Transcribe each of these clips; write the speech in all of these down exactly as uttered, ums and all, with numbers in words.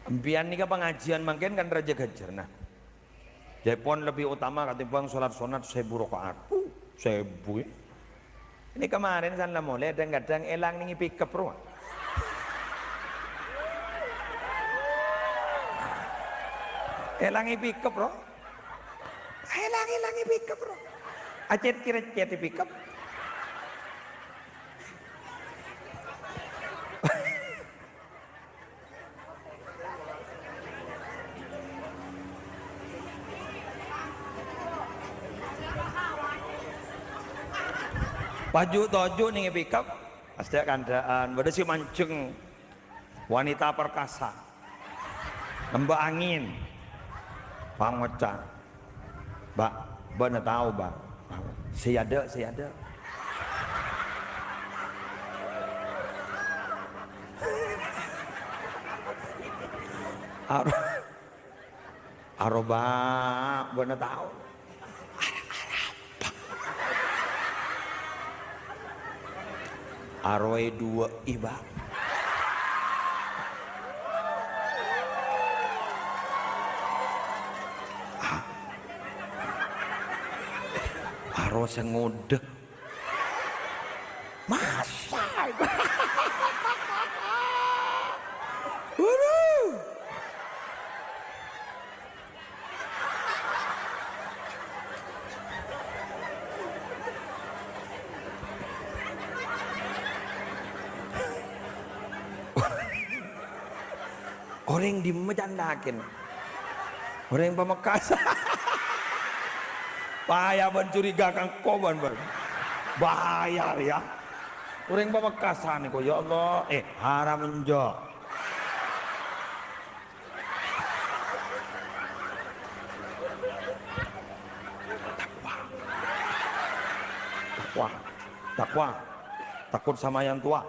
Empèyan nèka pangajiyân mangkèn kan rajâ ghânjhârânna. Jâèpon lebbi otama katèmbhâng sholat sunat sèbu raka'at. Uh, sèbu, ya. Ini kemarin san la molè, kadhâng-kadhâng èlang nèng è pickup, bro. Èlang è pickup, bro. Èlang, èlang è pickup, bro. Acèt kèra cèt è pickup. Paju toju' nèng è pickup, pastè kandhâ'ân, bâdâ sè manjheng wanita perkasa. Nembâ angèn. Pangoca'. Bâ', bâ'na tao, Bâ'. Sè adâ', sè adâ'. Ar-, Aro, Bâ', bâ'na tao. Aro èduwâ'i, Bâ'. Ah. Aro sè ngodâ. Masa? Waduh. Orèng dimma candhâ kèn? Orèng Pamekkas. Paya bân curiga ka engko' bân, bân. Bahaya rèya. Orèng Pamekkasan nèko, ya Allah. Eh, haram enjâ'. Takwa. Takwa. Takwa. Takut sama yang tua.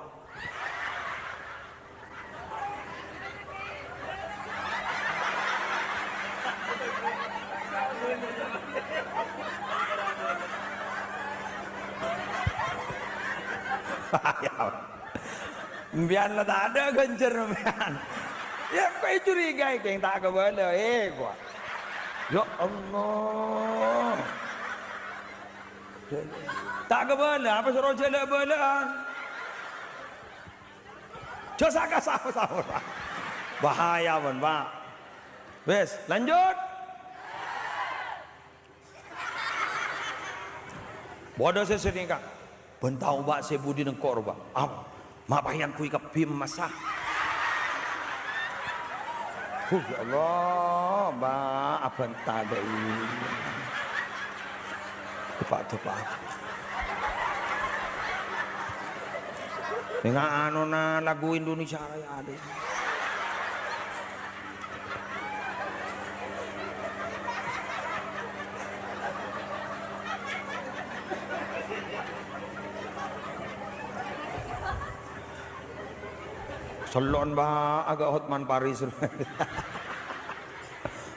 Empèyan la tadâ' ghânjhâr empèyan. Ya, engko' ècurigaè, kèng ta' kabâlâ, eh, gua. Ya Allah. Ta' kabâlâ, apa soro jhâlâ'-bâlâ'ân? Jhâ' saka saos-saos, Pak. Bahaya, pon, Pak. Wes, lanjut. Bâdâ sè sanèka. Bân tao, Pak, sè budi nèngko', Pak. Apa? Ma' paèyan kuwi kabbhi emmassa. Huh, ya Allah, Pak, abhânta dâi. Depa'-depa'. Nèng anona lagu Indonesia Raya dâi. Sello'en, Pak, agak Hotman Paris.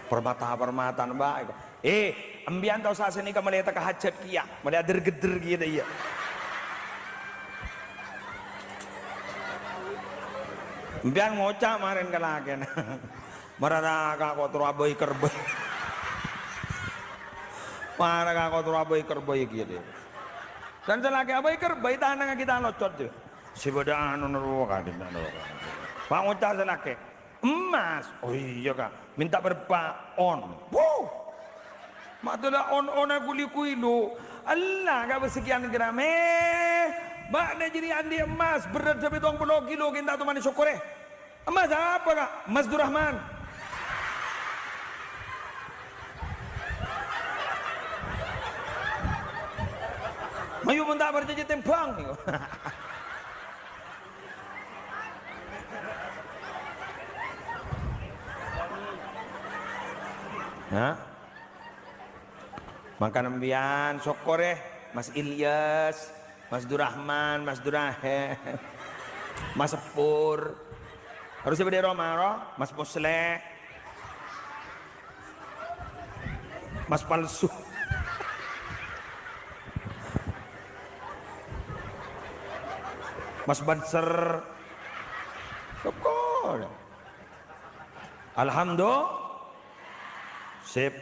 Permata-permataan, Pak. Eh, empèyan tao sa sanèka malè teka hajat kèya, malè ader-gedder kèya, iyâ. Empèyan ngoca' marèn ka lakèna. Marara ka kotro abâi kerbâi. Mara ka kotro abâi kerbâi kèya, dâ. Dan salakè abâi kerbâi tanangnga kita locot, dâ. Sè bâdâ anu nero kadi nero. Pangoca' salakè. Emas. Oh iya, Kak. Minta berapa on? Wuh. Matula on-ona kuli-kuli lu. Allah, Kak, sekian gram. Eh, bâ'na jârèya andi' emas berrâ' pitung polo kilo, kèng ta' tomanè sokkorè. Emas apa, Kak? Emas Durrahman. Mayu mon ta' parcajâ tèmbhâng. Hah? Mangkana empèyan sokkorè, Mas Ilyas, Mas Durrahman, Mas Durahem, Mas Sepur. Harus sè bâdâ è roma, ro? Mas Musleh. Mas palsu. Mas Banser. Sokkorè. Alhamdulillah. Sip.